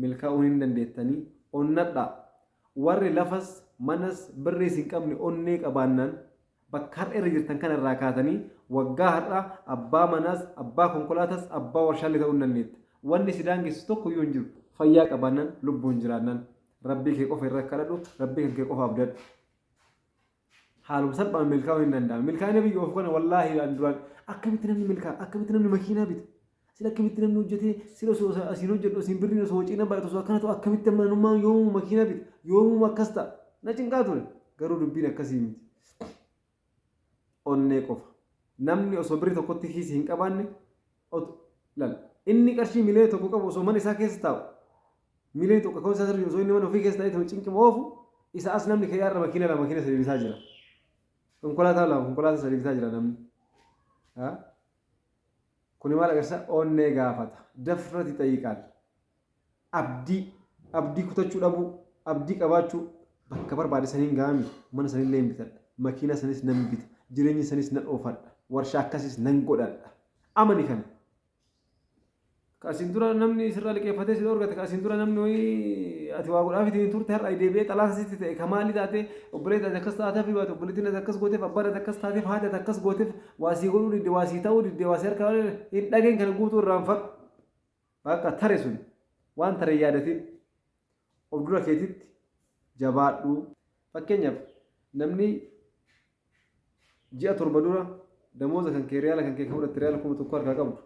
Milkaa'uu hin dandeettanii. Onnadhaa. Warri lafas, manas, birriis hin qabne onnee qabaannaan bakka har'a irra jirtan kana irraa kaatanii waggaa har'aa abbaa manaas, abbaa konkolaataas, abbaa warshaallee ta'uu hin dandeetta. Wanni si daangessu tokko iyyuu hin jiru. Fayyaa qabaannaan, lubbuun jiraannaan. Rabbii kee qofa irra kadhadhu, Rabbii kan kee qofa abdadhu. Haaluma salphaan milkaa'uun hin danda'amu. Milkaa'ina biyya of kana wallaahi an duraan akkamitti namni milkaa'a? Akkamitti namni makiinaa bita? Sila akkamitti namni hojjetee sila osoo asiin hojjedhu asiin birriin osoo wacii na baay'atu osoo akkana ta'u akkamitti amma namummaan yoomuu makiinaa bita? Yoomuu akkas ta'a? Na cinqaa ture. Garuu dubbiin akkasii miti. Onnee qofa. Namni osoo birrii tokkotti kiisii hin qabaanne lal inni qarshii miliyoona tokko qabu osoo mana isaa keessa taa'u miliyoona tokko akkaawuntii isaa irra jiru osoo inni mana ofii keessa taa'ee cinqima oofu isa as namni ka'ee har'a makiina lama makiina sadii bitaa jira. Konkolaataa lama konkolaataa sadii bitaa jira namni. Kuni maal agarsiisa? Onnee gaafata. Dafrati xayiqaal. Abdii abdii kutachuu dhabuu abdii qabaachuu bakka barbaade saniin ga'ami mana sanillee hin bitadha. Makiinaa sanis nan bita. Jireenya sanis nan oofadha. Warshaa akkasis nan godhadha. Amani kana. Ka asiin dura namni sirraa liqeeffatee si dhoorgate, ka asiin dura namni wayii ati waa godhaaf ittiin turte har'a deebi'ee xalaata sitti ta'e, ka maalii taate, obboleetti ati akkas taateef baate, obboleettiin ati akkas gooteef, abbaan ati akkas taateef, haati ati akkas gooteef, waa sii godhuu didde, waa sii ta'uu didde, waa sii harka hin dhageen kana guutuu irraanfadhu. Bakka tare sun waan tare hin yaadatin of dura keetitti jabaadhu. Fakkeenyaaf namni Ji'a 7 dura damooza kan kee riyaala kan kee kan fudhatte riyaala 1000 harkaa qabdu.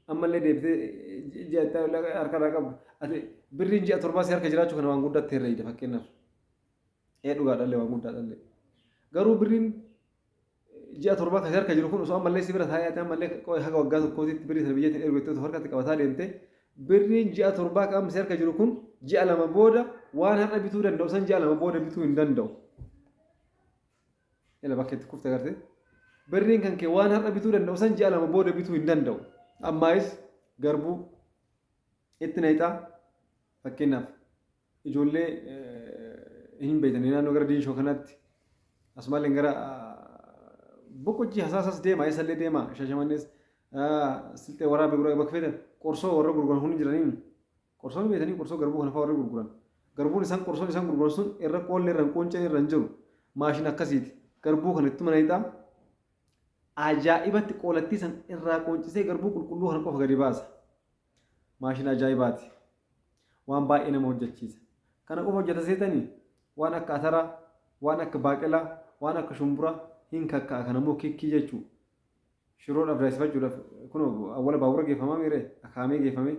Ammallee deebitee ji'a itti aanu harka irraa qabdu. Ati birriin ji'a torbaa si harka jiraachuu kana waan guddaatti herreeyda fakkeenyaaf. Ee dhugaadhallee waan guddaadhallee. Garuu birriin ji'a torbaa kan si harka jiru kun osoo ammallee si bira taa'ee ati ammallee haga waggaa tokkootitti birrii sana biyyatti ergu jettee osoo harkatti qabataa deemte birriin ji'a torbaa kan amma si harka jiru kun ji'a lama booda waan har'a bituu danda'u san ji'a lama booda bituu hin danda'u. Ila bakka itti kufte garte. Birriin kan kee waan har'a bituu danda'u san ji'a lama booda bituu hin danda'u. Ammaayis garbuu itti nayxaa fakkeenyaaf ijoollee hin beektanii naannoo gara diinshoo kanatti asumallee gara boqojjii hasaasas deema eessallee deema shashamannees silxee waraabee gurgura bakka feetan qorsoo warra gurguran hundi jiranii Qorsoo ni beektanii qorsoo garbuu kana fa'aa warri gurguran. Garbuun isaan qorsoon isaan gurguran sun irra qoolli irra hin quunceen irra hin jiru. Maashina akkasiiti. Garbuu kana ittuma naqxaa ajaa'ibatti qoolattii san irraa qooncisee garbuu qulqulluu kana qofa gadi baasa. Maashina ajaa'ibaati. Waan baay'ee nama hojjechiisa. Kana qofa hojjeta seetanii waan akka ataraa, waan akka baaqelaa, waan akka shumburaa hin kakka'a kana immoo kikkii jechuudha. Shiroodhaaf daayisifachuudhaaf kunoo awwala baabura geeffamaa miiree akaamee geeffamee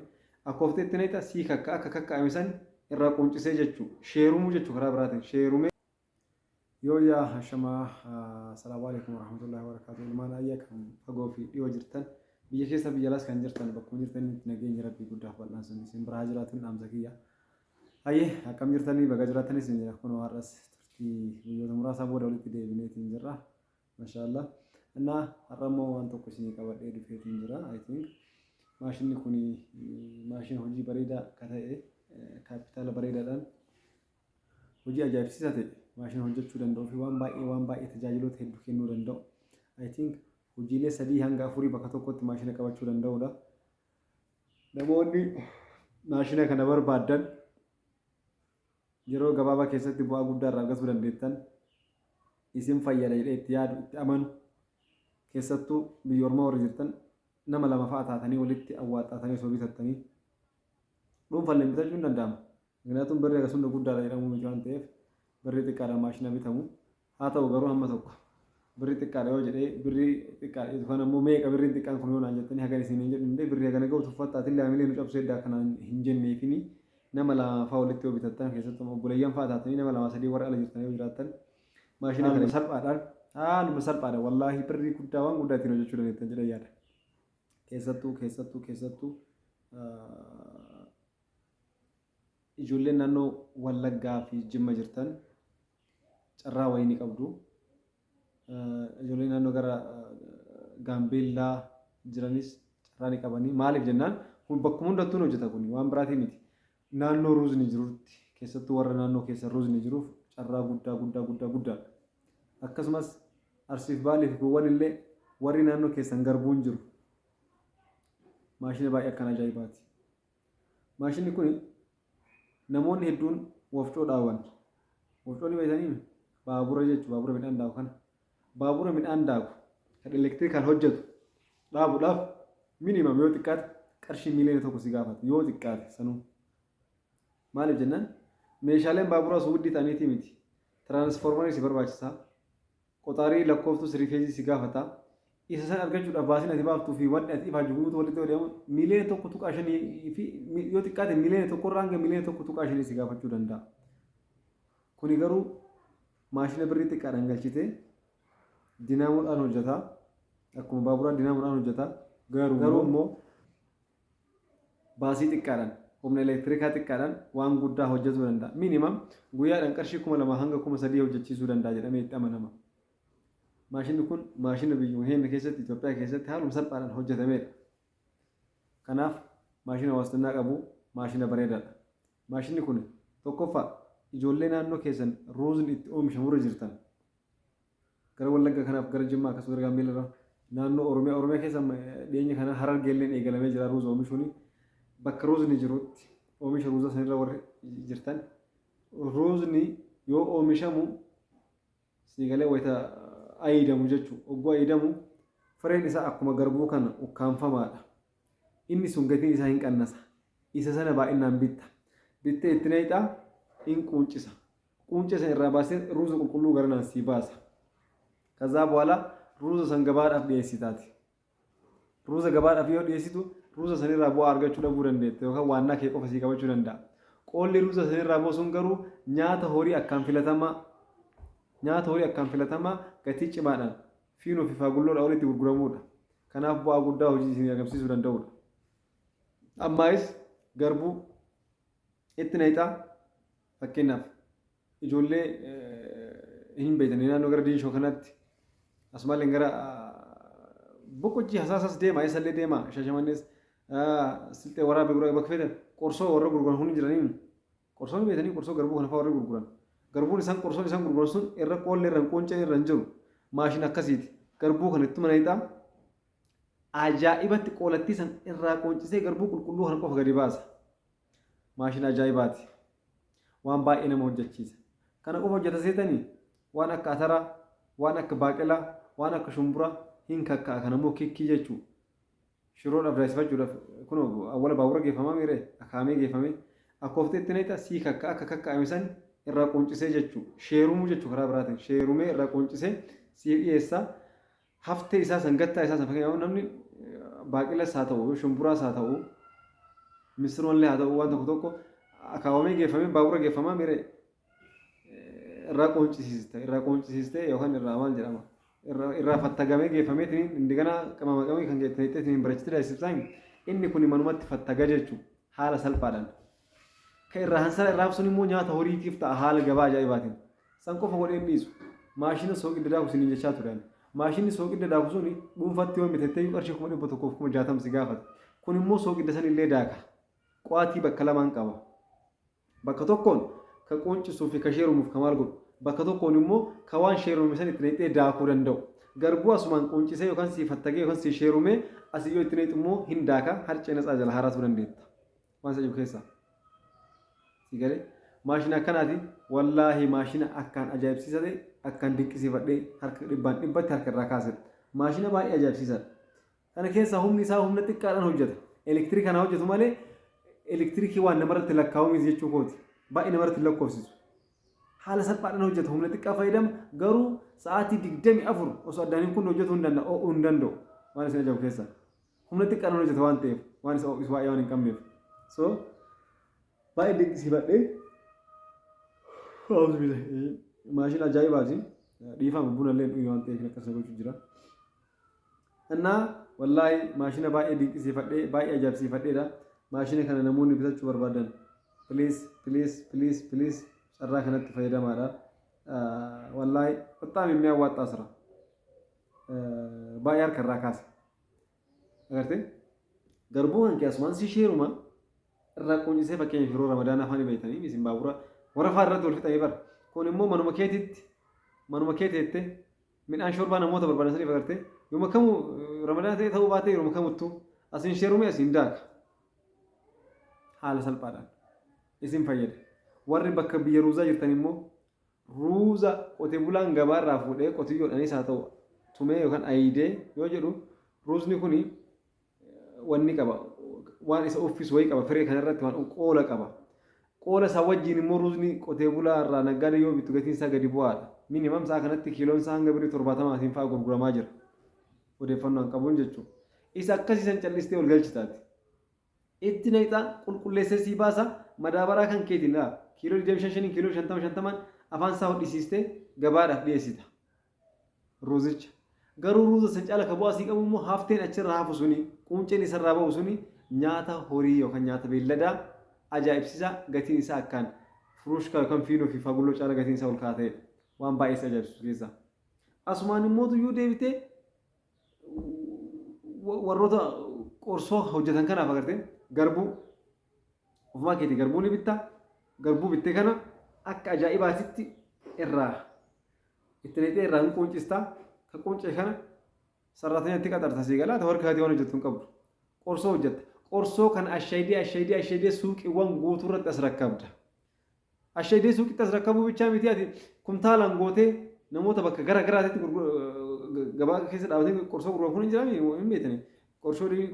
akkooftee itti naqxa sii kakka akka kakka'ame san irraa quuncisee jechuu sheerumuu jechuu karaa biraatiin sheerumee. Yoo yaa hashamaa assalaamu alaikum warahmatullahi wabarakatuh ilmaan ayya kan fagoo fi dhiyoo jirtan biyya keessa biyya alaas kan jirtan bakkuma jirtanitti nageenyi rabbii guddaaf bal'aan sun isin biraa jiraatuun dhaamsa kiyya. Hayyee akkam jirtanii baga jiraatanis isin jira kunoo har'as turtii guyyoota muraasaa booda walitti deebineetiin jirra. Mashaallah. Innaa har'a immoo waan tokko isinii qabadhee dhufeetiin jira. I think maashinni kun maashina hojii bareedaa akka ta'e kaappitaala bareedaadhaan hojii ajaa'ibsiisaa ta'e maashina hojjechuu danda'uu fi waan baay'ee waan baay'ee tajaajiloota hedduu kennuu danda'u. I think hojiilee sadii hanga afurii bakka tokkotti maashina qabachuu danda'udha. Namoonni maashina kana barbaaddan yeroo gabaabaa keessatti bu'aa guddaa irraa argachuu dandeettan isin fayyada jedhee itti yaadu itti amanu keessattuu biyya ormaa warri jirtan nama lama fa'a taatanii walitti awwaaxxaatanii osoo bitattanii dhuunfallee bitachuun hin danda'ama. ምክንያቱም birrii akkasuma guddaadha jedhamuu miti waan ta'eef birrii xiqqaadha maashina bitamu. Haa ta'u garuu hamma tokko birrii xiqqaadha yoo jedhee birrii xiqqaadha jedhu kana immoo meeqa birriin xiqqaan kun yoo naan jettanii hagan isin hin jedhu hundee birrii hagana ga'u tuffatta atillee hamilee nu cabsuu edda akkanaan hin jenneefini nama lama fa'aa walitti yoo bitattan keessattuu obboleeyyan fa'aa taatanii nama lama sadii warra ala jirtan yoo jiraattan maashina kana salphaadhaan haaluma salphaadha wallaahi birrii guddaa waan guddaa ittiin hojjechuu dandeettan jedhee yaada. Keessattuu keessattuu keessattuu Ijoolleen naannoo Wallaggaa fi Jimma jirtan carraa wayii ni qabdu. Ijoolleen naannoo gara Gaambeellaa jiranis carraa ni qabanii. Maaliif jennaan bakkuma hundattuu ni hojjeta kun waan biraatii miti. Naannoo ruuzni jirutti keessattuu warra naannoo keessa ruuzni jiruuf carraa guddaa guddaa guddaa guddaadha. Akkasumas Arsiif Baalee fi kuuwwan illee warri naannoo keessan garbuun jiru maashina baay'ee akkaan ajaa'ibaati. Maashinni kun Namoonni hedduun wafcoo dhaaban. Wafcoo ni beektanii? Baabura jechuudha. Baabura midhaan daaku kana. Baabura midhaan daaku kan elektirikaan hojjetu dhaabuudhaaf minimum yoo xiqqaate qarshii 1 miiliyoona si gaafata. Yoo xiqqaate sanuu. Maaliif jennaan, meeshaaleen baaburaa sun wuddii ta'aniitii miti. Tiraansfoormarii si barbaachisa. Qoxaarii lakkooftuu three phase si gaafata. Isa san argachuudhaaf baasiin ati baaftuu fi wanni ati ifaaju guutuu walitti godhamu 1.5 miiliyoona fi yoo xiqqaate 1 miiliyoona irraa hanga 1.5 miiliyoona si gaafachuu danda'a. Kuni garuu maashina birrii xiqqaadhaan galchitee dinaamoodhaan hojjeta. Akkuma baaburaa dinaamoodhaan hojjeta. Garuu immoo baasii xiqqaadhaan, humna elektirikaa xiqqaadhaan waan guddaa hojjetuu danda'a. Minimum guyyaadhaan qarshii 2000 hanga 3000 hojjechiisuu danda'a jedhamee itti amanama. Maashinni kun maashina biyyuma keenya keessatti, Itoophiyaa keessatti haaluma salphaadhaan hojjetamedha. Kanaaf maashina waastinaa qabu, maashina bareedaadha. Maashinni kun tokkoffaa ijoollee naannoo keessan ruuzni itti oomishamurra jirtan, gara Wallagga kanaaf, gara Jimmaa, akkasumas gara Gaambeellaa irra, naannoo Oromiyaa keessa dhiyeenya kana Harargeelleen eegalamee jira ruuza oomishuun. Bakka ruuzni jirutti oomisha ruuzaa sanirra warri jirtan, ruuzni yoo oomishamu siigalee wayita ayidamu jechuudha. Ogguu ayidamu fireen isaa akkuma garbuu kana ukkaanfamaadha. Inni sun gatiin isaa hin qannasa. Isa sana baay'inaan bitta. Bittee itti naqxaa, hin quuncisa. Quuncee san irraa baasee ruuza qulqulluu garanaan sii baasa. ከዛ በኋላ ruuza san gabaadhaaf dhiyeessitaati. Ruuza gabaadhaaf yoo dhiyeessitu, ruuza sanirraa bu'aa argachuu dhabuu dandeetta yookaan waannaa kee qofa sii qabachuu danda'a. Qoolli ruuza sanirraa bu'u sun garuu nyaata horii akkaan filatamaa, nyaata horii akkaan filatamaa gatii cimaadhaan fiinoo fi faagulloodhaa olitti gurguramudha. Kanaaf bu'aa guddaa hojii isin argamsiisuu danda'udha. Ammaayis garbuu itti naqxaa, fakkeenyaaf ijoollee hin beektanii naannoo gara Diinshoo kanatti, asumallee gara Boqojjii Hasaasas deema, eessallee deema, Shashamannees, Silxee, Waraabee gurgura bakka fedhan qorsoo warra gurguran hundi jiranii. Qorsoo ni beektanii, qorsoo garbuu kana fa'aa warri gurguran. Garbuun isaan, qorsoon isaan gurguran sun irra qoollee irra hin quncee irra hin jiru. Maashina akkasiiti. Garbuu kana ittuma naqxaa, ajaa'ibatti qoolattii san irraa qooncisee garbuu qulqulluu kana qofa gadi baasa. Maashina ajaa'ibaati. Waan baay'ee nama hojjechiisa. Kana qofa hojjeta seetanii, waan akka ataraa, waan akka baaqelaa, waan akka shumburaa hin kakka'a. Kana immoo kikkii jechuu. Shiroodhaaf daayisifachuudhaaf kun awwala baabura geeffamaa miiree akaamee geeffamee akkooftee itti naqxa, sii kakka akka kakka'ame san irraa quncisee jechuu, sheerumuu jechuu, karaa biraatiin sheerumee irraa quncisee siif dhiyeessa. Haftee isaa san, gattaa isaa san, fakkeenyaaf namni baaqilas haa ta'u, shumburaas haa ta'u, misirroollee haa ta'u, waan tokko tokko akaawamee geeffamee baabura geeffamaa miiree irraa qoncisiiste, irraa qoncisiistee yookaan irraa maal jedhama, irraa fattagamee geeffameetiin indigana qamama qamii kan keessatti bareechitee daayisiftaan, inni kun manumatti fattaga jechuudha haala salphaadhaan. Kan irraa hansara irraa sun immoo nyaata horiitiif ta'a haala gabaa ajaa'ibaatiin. San qofa godhee hin dhiisu. Maashina sooqidda daaku isiniin jechaa ture. Maashinni sooqidda daaku suni dhuunfatti yoo bitattee qarshii 160,000 si gaafata. Kun immoo sooqidda san illee daaka. Qo'aatii bakka lamaan qaba. Bakka tokkoon ka quncisuu fi ka sheerumuuf ka maal godhu. Bakka tokkoon immoo ka waan sheerume san itti naqxee daakuu danda'u. Garbuu asumaan quncisee yookaan sii fattagee yookaan sii sheerumee asii yoo itti naqxu immoo hin daaka, harcee natsaa jala haratuu dandeetta. Waan isa jiru keessaa. Si galee, maashina akkanaati. Wallaahi maashina akkaan ajaa'ibsiisa ta'e, akkaan dinqisiifadhee harka dhibbaan dhibbatti harka irraa kaasedha. Maashina baay'ee ajaa'ibsiisaadha. Kana keessaa humni isaa humna xiqqaadhaan hojjeta. Elektiriik kana hojjetu malee elektirikii waan namarratti lakkaa'u miti jechuu kooti. Baay'ee namarratti hin lakkoofsisu. Haala salphaadhaan hojjeta, humna xiqqaa fayyadama, garuu sa'aatii 24 osoo addaan hin kunne hojjetuu hin danda'u, ho'uu hin danda'u. Waan isin ajaa'ibu keessaa. Humna xiqqaadhaan hojjeta waan ta'eef, waan isa ho'isu baay'ee waan hin qabneef. So baay'ee dinqisiifadhee, maashina ajaa'ibaati. Dhiifama, buna illee hin waan ta'eef akkasuma gochuu jira. እና wallaahi maashina baay'ee dinqisiifadhee, baay'ee ajaa'ibsiifadheedha. Maashina kana namoonni bitachuu barbaadan, please, please, please, please, carraa kanatti fayyadamaadha. Wallaahi በጣም የሚያዋጣ ስራ፣ baay'ee harka irraa kaase. Agartee, garbuu kan kee asumaan si sheeruma irraa quncisee, fakkeenyaaf yeroo Ramadaanaa afaan beektanii isin baabura warra fa'aa irratti wal fixanii bara. Kun immoo manuma keetitti, manuma kee teettee midhaan shorbaa namoota barbaadan saniif, agartee, yooma kamuu Ramadaana ta'e ta'uu baatee, yeroo kamuttuu asiin sheerume asiin daaka. Haala salphaadhaan. Isin fayyada. Warri bakka biyya ruuzaa jirtan immoo ruuza qote bulaan gabaarraa fuudhee qotiyyoodhaanis haa ta'u tumee yookaan ayiidee yoo jedhu, ruuzni kuni wanni qaba, waan isa uffisu wayii qaba, firee kanarratti waan qoola qaba. Qoola isaa wajjin immoo ruuzni qotee bulaa irraa naggaadee yoo bittu gatiin isaa gadi bu'aadha. Minimum sa'a kanatti kiiloon isaa hanga birrii 70n fa'a gurguramaa jira. Odeeffannoo an qabuun jechuudha. Isa akkasii san callistee ol galchitaati. Itti naqxa, qulqulleessee sii baasa, madaabaraa kan keetiin laa kiiloo 25 shaniin, kiiloo 50 50n afaan isaa hodhisiistee gabaadhaaf dhiyeessita. Ruuzicha. Garuu ruuza san caala ka bu'aa sii qabu immoo hafteen achirraa hafu suni, quunceen isarraa ba'u suni nyaata horii yookaan nyaata beelladaa ajaa'ibsiisaa gatiin isaa akkaan furuushkaa yookaan fiinoo fi fagulloo caala gatiin isaa ol ka'aa ta'edha. Waan baay'ee si ajaa'ibsiisu keessaa. Asumaan immoo tuyyuu deebitee warroota qorsoo hojjetan kanaaf agartee garbuu ofumaa keetii garbuu ni bitta. Garbuu bittee kana akka ajaa'ibaatitti irraa itti naqxee irraa hin quuncista. Ka quuncee kana sarraatanya itti qaxarta, sii galaa harka keetii waan hojjettu hin qabdu. Qorsoo hojjetta. Qorsoo kana ashaydee ashaydee ashaydee suuqiiwwan guutuu irratti as rakkabda. Ashaydee suuqitti as rakkabuu bichaa miti, ati kumtaalaan gootee namoota bakka gara garaatitti gabaa keessa dhaabatanii qorsoo gurguran kun hin jirani, hin beektani.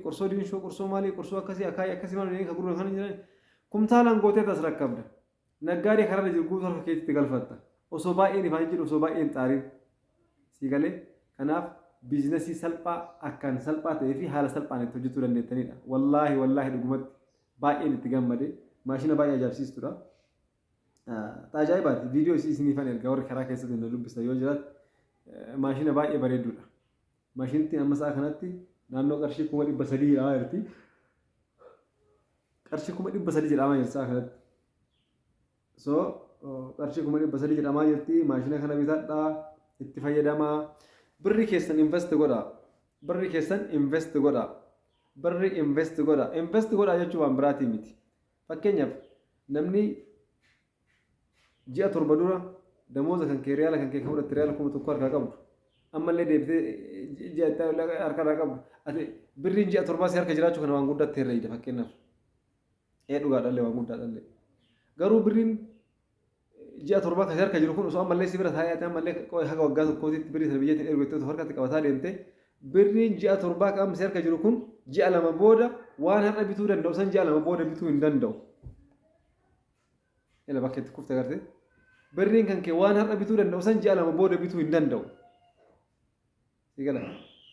Qorsoo diinshoo, qorsoo maalii, qorsoo akkasii, akaayii akkasii maal jedhanii kan gurguran kan hin jirani. Kumtaalaan gootee as rakkabda. Naggaadee karaarra jiru guutuu harka keetitti galfatta. Osoo baay'een ifaan jedhu, osoo baay'een xaarin. Sii galee? Kanaaf biizinasii salphaa, akkaan salphaa ta'ee fi haala salphaan itti hojjechuu dandeettanidha. Wallaahi wallaahi, dhugumatti baay'een itti gammade. Maashina baay'ee ajaa'ibsiistudha. Ajaa'ibaati. Viidiyoo isii isiniifan erga, warri karaa keessatti na dubbisa yoo jiraate, maashina baay'ee bareedduudha. Maashinittiin amma sa'a kanatti naannoo qarshii 300,000 jedhamaa jirti. Qarshii 300,000 jedhamaa jirti sa'a kanatti. So qarshii 300,000 jedhamaa jirti. Maashina kana bitadhaa, itti fayyadamaa. Birri keessan invest godhaa. Birri keessan invest godhaa. Birri invest godhaa. Invest godhaa jechuun waan biraatii miti. Fakkeenyaaf, namni ji'a 7 dura damooza kan kee, riyaala kan kee kan fudhatte, riyaala 1000 harkaa qabdu. Ammallee deebitee ji'a itti harka irraa qabdu. Ati birriin ji'a 7 si harka jiraachuu kana waan guddaatti herreeyda fakkeenyaaf. Ee, dhugaa dhallee, waan guddaa dhallee. Garuu birriin ji'a 7 kan si harka jiru kun osoo ammallee si bira taa'ee, ati ammallee haga waggaa tokkootitti birrii sana biyyattiin ergu jettee osoo harkatti qabataa deemte, birriin ji'a 7 kan amma si harka jiru kun ji'a 2 booda waan har'a bituu danda'u san ji'a 2 booda bituu hin danda'u. Ila bakka itti kufte garte. Birriin kan kee waan har'a bituu danda'u san ji'a 2 booda bituu hin danda'u. Si gala.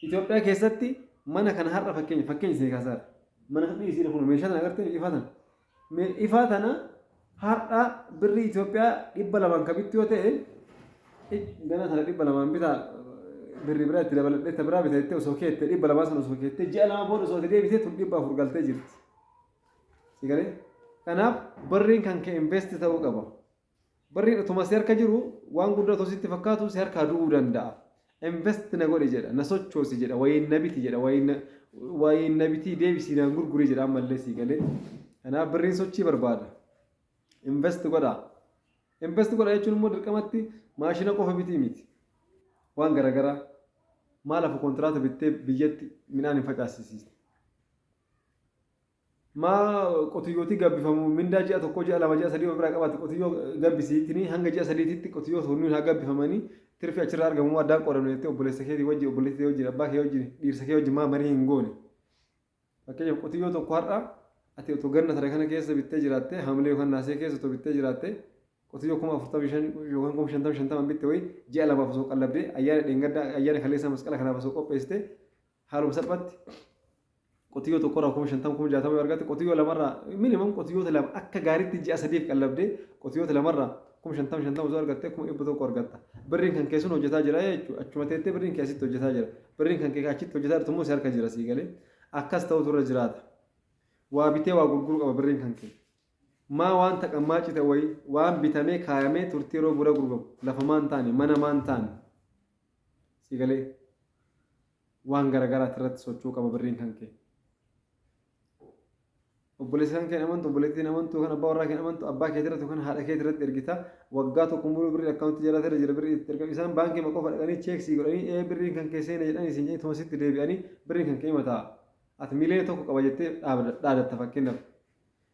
Itoophiyaa keessatti mana kana har'a fakkeenya isin kaasaadha. Mana kana dhiisii kun meeshaa tana agartee, ifaa tana. Ifaa tana har'a birrii Itoophiyaa 200n ka bittu yoo ta'e, gana tana 200n bitaa, birrii biraa itti dabaladhee ta biraa bita jettee osoo keette, 200 sana osoo keettee, ji'a 2 booda osoo ati deebitee tun 400 galtee jirti. Si galee? Kanaaf birriin kan kee invest ta'uu qaba. Birriin utuma si harka jiru waan guddaa otoo sitti fakkaatu si harkaa du'uu danda'a. Invest na godhi jedha, na sochoosi jedha, wayiin na biti jedha, wayiin na bitii deebisii naan gurgurii jedha ammallee, sii galee. Kanaaf birriin sochii barbaada. Invest godhaa. Invest godhaa jechuun immoo dirqamatti maashina qofa bitii miti. Waan garaagaraa maal hafu, kontiraata bittee biyyatti midhaan hin facaasisiisne. Maa qotiyyootii gabbifamu mindaa ji'a 1, ji'a 2, ji'a 3 of biraa qabaate, qotiyyoo gabbisiitinii hanga ji'a 3tti qotiyyoo sunniin haa gabbifamanii, tirfi achirraa argamu addaan qoodamne jettee obboleessa keetii wajjin, obboleettii wajjin, abbaa kee wajjin, dhiirsa kee wajjin maa marii hin goone? Fakkeenyaaf, qotiyyoo tokko har'a ati otoo ganna tare kana keessa bittee jiraatte, Hamlee yookaan Naasee keessa otoo bittee jiraatte, qotiyyoo 45,000 yookaan 50,000 50 bitte wayii ji'a 2f osoo qallabdee, ayyaana dheengaddaa, ayyaana kaleessaa, masqala kanaaf osoo qopheessite, haaluma salphaatti qotiyyoo tokkorraa 50,000, 60,000 yoo argatte, qotiyyoo lamarraa minimum, qotiyyoota lama akka gaariitti ji'a 3f qallabdee qotiyyoota lamarraa 50,000 50 osoo argatte, 100,000 argatta. Birriin kan kee sun hojjetaa jira jechuudha. Achuma teettee birriin kee asitti hojjetaa jira. Birriin kan kee achitti hojjetaa jirtu immoo si harka jira, sii galee. Akkas ta'utu irra jiraata. Waa bitee waa gurguruu qaba birriin kan kee. Maa waan taqammaa cite wayii, waan bitamee kaayamee turtii yeroo booda gurguramu, lafa maan taane, mana maan taane, sii galee, waan garagaraati irratti socho'uu qaba birriin kan kee. Obboleessa kan kee amantu, obboleettiin amantu, kan abbaa warraa kee amantu, abbaa keetii irratti yookaan haadha keetii irratti ergita. Waggaa tokko muluu birrii akkaawuntii jalaa irra jira, birrii itti ergamu. Isaan baankii ma qofa dhaqanii check sii godhanii, ee, birriin kan kee seene jedhanii siin jedhanii tuma sitti deebi'anii birriin kan kee mataa. Ati 1 miliyoona qaba jettee dhaadatta fakkeenyaaf.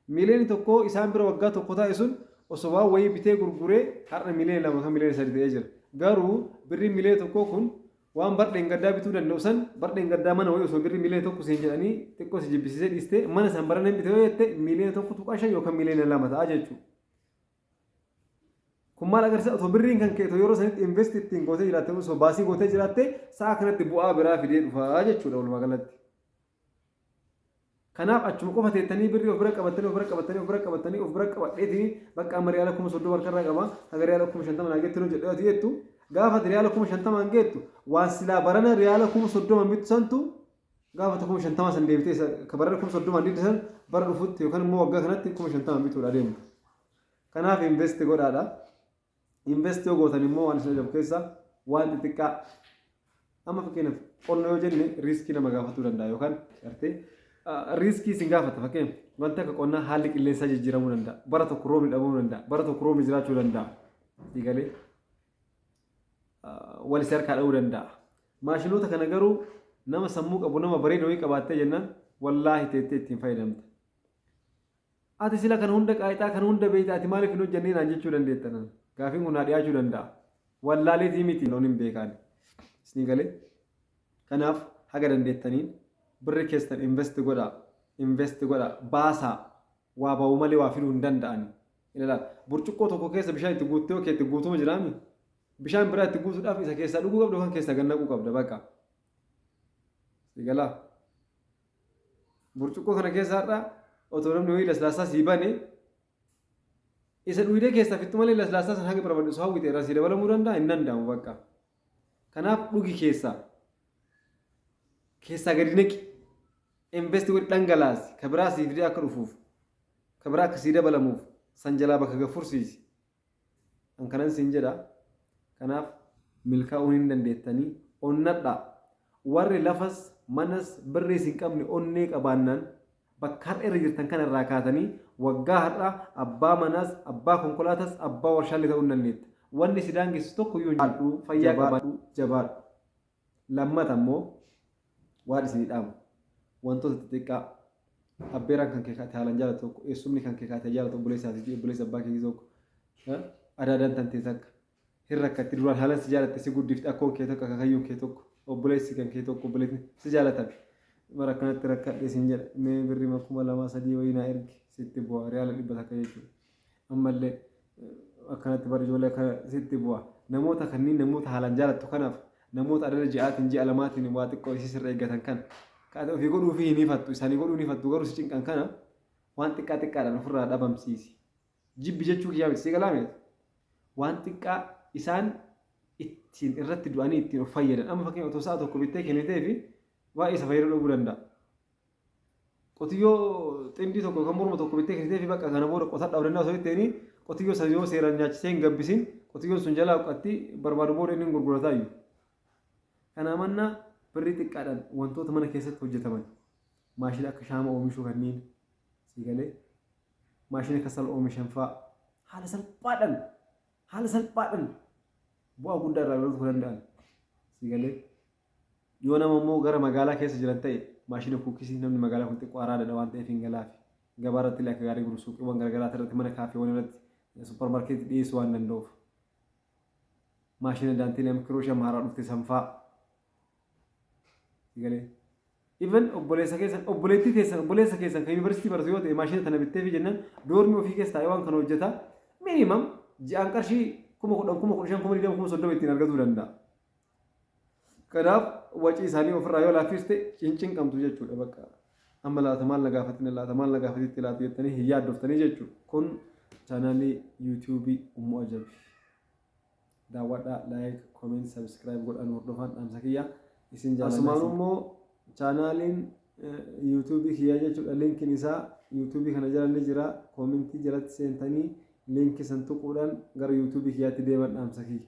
Miiliyoonii tokko isaan bira waggaa tokko taa'e sun osoo waan wayii bitee gurguree har'a miiliyoona 2 kan miiliyoona 3 ta'ee jira. Garuu birriin miiliyoona 1 kun waan bar dheengaddaa bituu danda'u san bar dheengaddaa mana wayii osoo birrii miiliyoona 1 siin jedhanii xiqqoo si jibbisiisee dhiistee mana san barana hin bite yoo jette miiliyoona 1.5 yookaan miiliyoona 2 ta'a jechuudha. Kun maal agarsiisa? Otoo birriin kan kee otoo yeroo sanitti invest ittiin gootee jiraatte osoo baasii gootee jiraatte sa'a kanatti bu'aa biraa fidee dhufaa jechuudha walumaa galatti. Kanaaf achuma qofa teettanii birrii of bira qabattanii of bira qabattanii of bira qabattanii of bira qabadheetiin bakka amma riyaala 30,000 harkarraa qaba haga riyaala 50,000 naa geettu jedhee ati jettu gaafa ati riyaala 50,000 geettu waan silaa barana riyaala 30,000 bittu santu gaafa 50,000 san deebitee ka barana 30,000 didde san bara dhufutti yookaan immoo waggaa kanatti 50,000 bituudha deemtu. Kanaaf invest godhaadha. Invest yoo gootan immoo waan isin ajaa'u keessa waan xixiqqaa amma fakkeenyaaf qonna yoo jenne risk nama gaafatuu danda'a yookaan gartee risk isin gaafata. Fakkeenyaaf wanti akka qonnaa haalli qilleensaa jijjiiramuu danda'a. Bara tokko roobni dhabamuu danda'a. Bara tokko roobni jiraachuu danda'a. Digalee wal isa harkaa dha'uu danda'a. Maashinoota kana garuu nama sammuu qabu, nama bareeda wayii qabaattee jennaan, wallaahi teettee ittiin fayyadamta. Ati sila kana hunda qaayixaa kana hunda beekta, ati maaliif hin hojjennee naan jechuu dandeetta. Gaafiin kun naa dhiyaachuu danda'a. Wallaaleetii miti, loon hin beekaan. Isinii galee? Kanaaf haga dandeettaniin birri keessan invest godhaa. Invest godhaa. Baasaa. Waa ba'uu malee waa fiduu hin danda'ani. Ilaalaa, burcuqqoo tokko keessa bishaan itti guuttee yoo keetti guutuma jiraami. Bishaan biraa itti guutuudhaaf isa keessaa dhuguu qabda yookaan keessaa gad naquu qabda bakka. Sigalaa. Burcuqqoo kana keessa har'a otoo namni wayii laslaasaa sii bane isa dhuyidee keessaa fixxu malee laslaasaa sana haga barbaadu hawwite irraa sii dabalamuu danda'a? Hin danda'amu bakka. Kanaaf dhugi keessaa. Keessaa gadi naqi. Invest godhi, dhangalaasi. Ka biraa sii fidee akka dhufuuf. Ka biraa akka sii dabalamuuf san jalaa bakka gaffursiisi. An kanan siin jedha. Kanaaf milkaa'uu hin dandeettanii onnadhaa. Warri lafas manas birriis hin qabne onnee qabaannaan bakka har'a irra jirtan kana irraa kaatanii waggaa har'a abbaa manaas, abbaa konkolaataas, abbaa warshaallee ta'uu hin dandeetta. Wanni si daangessu tokko iyyuu hin jiru. Fayyaa qabaadhu, jabaadhu. Lammata immoo waan isinii dhaamu, wantoota xixiqqaa abbeeraan kan kee kaate haalaan jaalatu tokko, eessumni kan kee kaate jaalatu, obboleessa haati obboleessa abbaa keetii tokko, adaadaan tantee takka hin rakkatti, duraan haalaan si jaalatte, si guddifte, akkoon kee tokko, akaakayyuun kee tokko, obboleessi kan kee tokko, obboleetni si jaalatan mara akkanatti rakkadhe siin jedha, mee birrii 2000 3 wayii naa ergi, sitti bu'a riyaala 100 jechuudha. Ammallee akkanatti bar ijoollee akkana sitti bu'a. Namoota kanneen, namoota haalaan jaalattu kanaaf, namoota adada ji'aatiin ji'a lamaatiin waa xiqqoo isii sirra eeggatan kana kan ati ofii godhuu fi hin hifattu, isaanii godhuu hin hifattu, garuu si cinqan kana waan xiqqaa xiqqaadhaan ofirraa dhabamsiisi. Jibbi jechuu kiyyaa miti, si galaa miti. Waan xiqqaa isaan ittiin irratti du'anii ittiin of fayyadan. Amma fakkeenya otoo sa'a tokko bittee kennitee fi baay'ee isa fayyaduu dhabuu danda'a. Qotiyyoo xindii tokko yookaan morma tokko bittee kennitee fi bakka kana booda qotadhaa danda'a osoo itteeni qotiyyoo sana yoo seeraan nyaachisee hin gabbisin qotiyyoon sun jalaa huqqatti barbaadu booda inni hin gurgurataayyuu. Kanaa mannaa birrii xiqqaadhaan wantoota mana keessatti hojjetaman, maashina akka shaama oomishuu kanneen, sii galee, maashina kasal oomishan fa'aa haala salphaadhaan bu'aa guddaa irraa argachuu danda'an, sii galee. Yoo nama immoo gara magaalaa keessa jiran ta'e maashina kuukisii, namni magaalaa kun xiqqoo araadadha waan ta'eef hin galaafi. Gabaa irratti illee akka gaarii gurguru, suuqiiwwan garaagaraa irratti, mana kaafeewwan irratti, supparmaarkeetii dhiyeessuu waan danda'uuf. Maashina daanteelii amma kirooshaa amma haaraa dhufte sanfaa. Galee. Even obboleessa keessan, obboleettii teessan, obboleessa keessan kan yuunivarsiitii baratu yoo ta'e maashina tana bittee fi jennaan dorm ofii keessa taa'ee waan kana hojjeta, minimum ji'aan qarshii 10,000, 15,000, 20,000, 30,000 ittiin argatuu danda'a. Kanaaf wacii isaanii ofirraa yoo laaffiste cinqamtu jechuudha bakka. Amma laata maal na gaafatina laata, maal na gaafatitti laata jettanii hin yaaddoftanii jechuudha. Kun chaanaalii YouTubeii Ummu Ajabi. Daawwadhaa, like, comment, subscribe godhan hordofaan dhaamsa kiyya. Isin jaalladha. Asumaan immoo chaanaaliin YouTubeii kiyyaa jechuudha. Linkiin isaa YouTubeii kana jala ni jira. Commentii jalatti seentanii linkii san tuquudhaan gara YouTubeii kiyyaatti deeman dhaamsa kiyya.